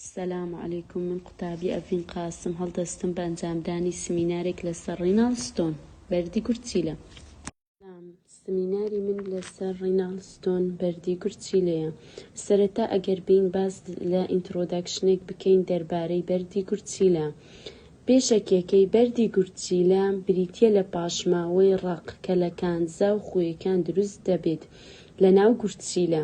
سلام علیکم من قوتابی ئەڤین قاسم هەڵدەستم بە ئەنجامدانی سمینارێک لەسەر renal stone بەردی گورچیلە. سلام سمیناری من لەسەر renal stone بەردی گورچیلەیە سەرەتا ئەگەر بێین باس لە introduction ێک بکەین دەربارەی بەردی گورچیلە پێشەکیەکەی بەردی گورچیلە بریتیە لە پاشماوەی ڕەق کە لە کانزا و خوێیەکان دروست دەبێت لە ناو گورچیلە.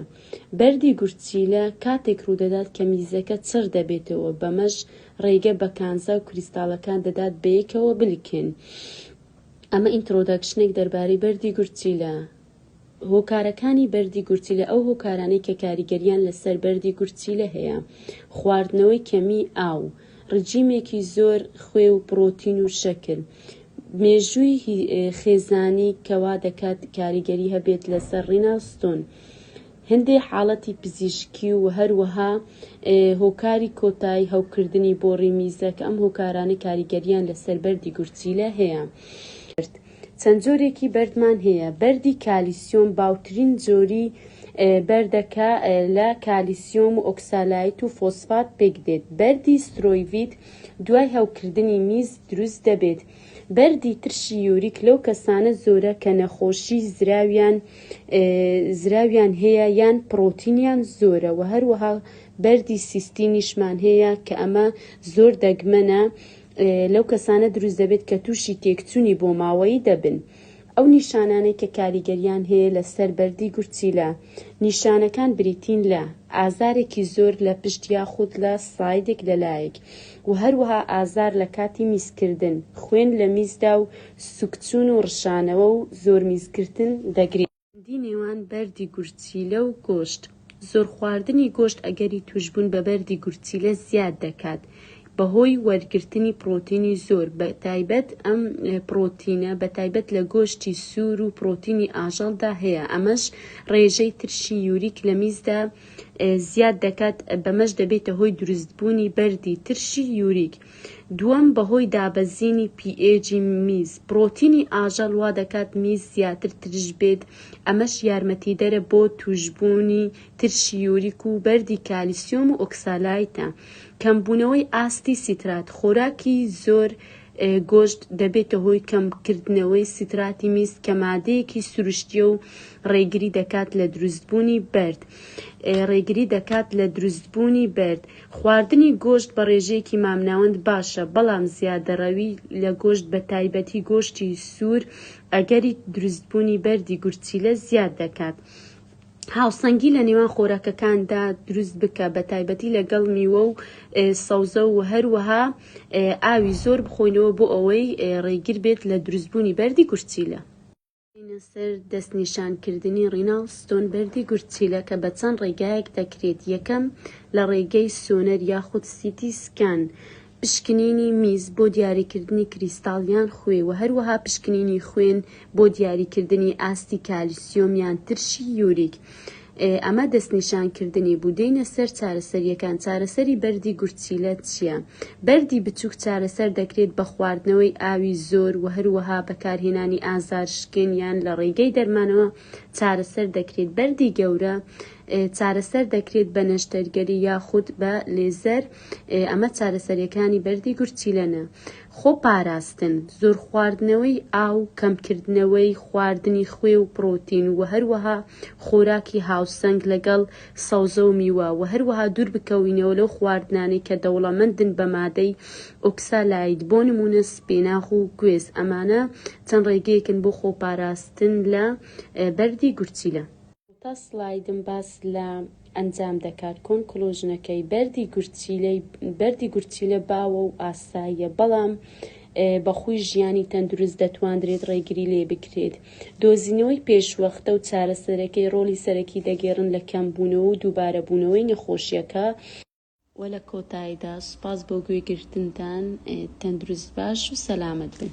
بەردی گورچیلە کاتێک ڕوودەدات کە میزەکە چڕ دەبێتەوە بەمەش ڕێگە بە کانزا و کریستاڵەکان دەدات بەیەکەوە بلکێن. ئەمە introduction ێک دەربارەی بەردی گورچیلە. هۆکارەکانی بەردی گورچیلە ئەو هۆکارانەی کە کاریگەریان لەسەر بەردی گورچیلە هەیە، خواردنەوەی کەمی ئاو، ڕجیمێکی زۆر خوێ و پڕۆتین و شەکر، مێژووی خێزانی کە وا دەکات کاریگەری هەبێت لەسەر renal stone، هەندێ حاڵەتی پزیشکی و هەروەها هۆکاری کۆتایی هەوکردنی بۆڕی میزە کە ئەم هۆکارانە کاریگەریان لەسەر بەردی گورچیلە هەیە. چەند جۆرێکی بەردمان هەیە، بەردی کالیسیۆم باوترین جۆری بەردە کە لە کالیسیۆم و ئۆکسالایت و فۆسفات پێکدێت، بەردی سترۆیڤیت دوای هەوکردنی میز دروست دەبێت، بەردی ترشی یوریک لەو کەسانە زۆرە کە نەخۆشی زراویان زراویان هەیە یان پڕۆتینیان زۆرە و هەروەها بەردی سیستینیشمان هەیە کە ئەمە زۆر دەگمەنە لەو کەسانە دروست دەبێت کە تووشی تێکچوونی بۆماوەیی دەبن. ئەو نیشانانەی کە کاریگەریان هەیە لەسەر بەردی گورچیلە، نیشانەکان بریتین لە، ئازارێکی زۆر لە پشت یاخود لە side ێک لە لایەک و هەروەها ئازار لە کاتی میزکردن، خوێن لە میزدا و سکچوون و ڕشانەوە و زۆر میزکردن دەگرێت. پەیوەندی نێوان بەردی گورچیلە و گۆشت، زۆرخواردنی گۆشت ئەگەری تووشبوون بە بەردی گورچیلە زیاد دەکات بەهۆی وەرگرتنی پڕۆتینی زۆر بەتایبەت ئەم پڕۆتینە بەتایبەت لە گۆشتی سوور و پڕۆتینی ئاژەڵدا هەیە ئەمەش ڕێژەی ترشی یوریک لە میزدا زیاد دەکات بەمەش دەبێتە هۆی دروستبوونی بەردی ترشی یوریک. دووەم، بەهۆی دابەزینی pH ی میز، پڕۆتینی ئاژەڵ وا دەکات میز زیاتر ترش بێت، ئەمەش یارمەتیدەرە بۆ تووشبوونی ترشی یوریک و بەردی کالیسیۆم و ئۆکسالایتە. کەمبوونەوەی ئاستی سیترات، خۆراکی زۆر گۆشت دەبێتە هۆی کەمکردنەوەی سیتراتی میز کە مادەیەکی سروشتییە و ڕێگری دەکات لە دروستبوونی بەرد ڕێگری دەکات لە دروستبوونی بەرد. خواردنی گۆشت بە ڕێژەیەکی مامناوەند باشە، بەڵام زیادەڕەوی لە گۆشت بەتایبەتی گۆشتی سوور ئەگەری دروستبوونی بەردی گورچیلە زیاد دەکات. هاوسەنگی لە نێوان خۆراکەکاندا دروست بکە بەتایبەتی لەگەڵ میوە و سەوزە و هەروەها ئاوی زۆر بخۆینەوە بۆ ئەوەی ڕێگر بێت لە دروستبوونی بەردی گورچیلە. بێینە سەر دەستنیشانکردنی renal stone بەردی گورچیلە کە بە چەند ڕێگایەک دەکرێت، یەکەم، لە ڕێگەی سۆنەر یاخود CT scan، پشکنینی میز بۆ دیاریکردنی کریستاڵ یان خوێ و هەروەها پشکنینی خوێن بۆ دیاریکردنی ئاستی کالیسیۆم یان ترشی یوریک. ئەمە دەستنیشانکردنی بوو. دێینە سەر چارەسەرییەکان. چارەسەری بەردی گورچیلە چییە؟ بەردی بچووک چارەسەر دەکرێت بە خواردنەوەی ئاوی زۆر و هەروەها بەکارهێنانی ئازارشکێن یان لە ڕێگەی دەرمانەوە چارەسەر دەکرێت. بەردی گەورە چارەسەر دەکرێت بە نەشتەرگەری یاخود بە لێزەر. ئەمە چارەسەرییەکانی بەردی گورچیلەنە. خۆپاراستن، زۆرخواردنەوەی ئاو، کەمکردنەوەی خواردنی خوێ و پڕۆتین و هەروەها خۆراکی هاوسەنگ لەگەڵ سەوزە و میوە و هەروەها دووربکەوینەوە لەو خواردنانەی کە دەوڵەمەندن بە مادەی ئۆکسالایت بۆ نموونە سپێناخ و گوێز ئەمانە چەند ڕێگەیەکن بۆ خۆپاراستن لە بەردی گورچیلە. تا سڵایدم باس لە ئەنجام دەکات conclusion ەکەی بەردی گورچیلەی بەردی گورچیلە باوە و ئاساییە بەڵام بە خووی ژیانی تەندروست دەتواندرێت ڕێگری لێ بکرێت دۆزینەوەی پێشوەختە و چارەسەرەکەی ڕۆڵی سەرەکی دەگێڕن لە کەمبوونەوە و دووبارەبوونەوەی نەخۆشیەکە وە لە کۆتاییدا سوپاس بۆ گوێگرتنتان تەندروست باش و سەلامەت بن.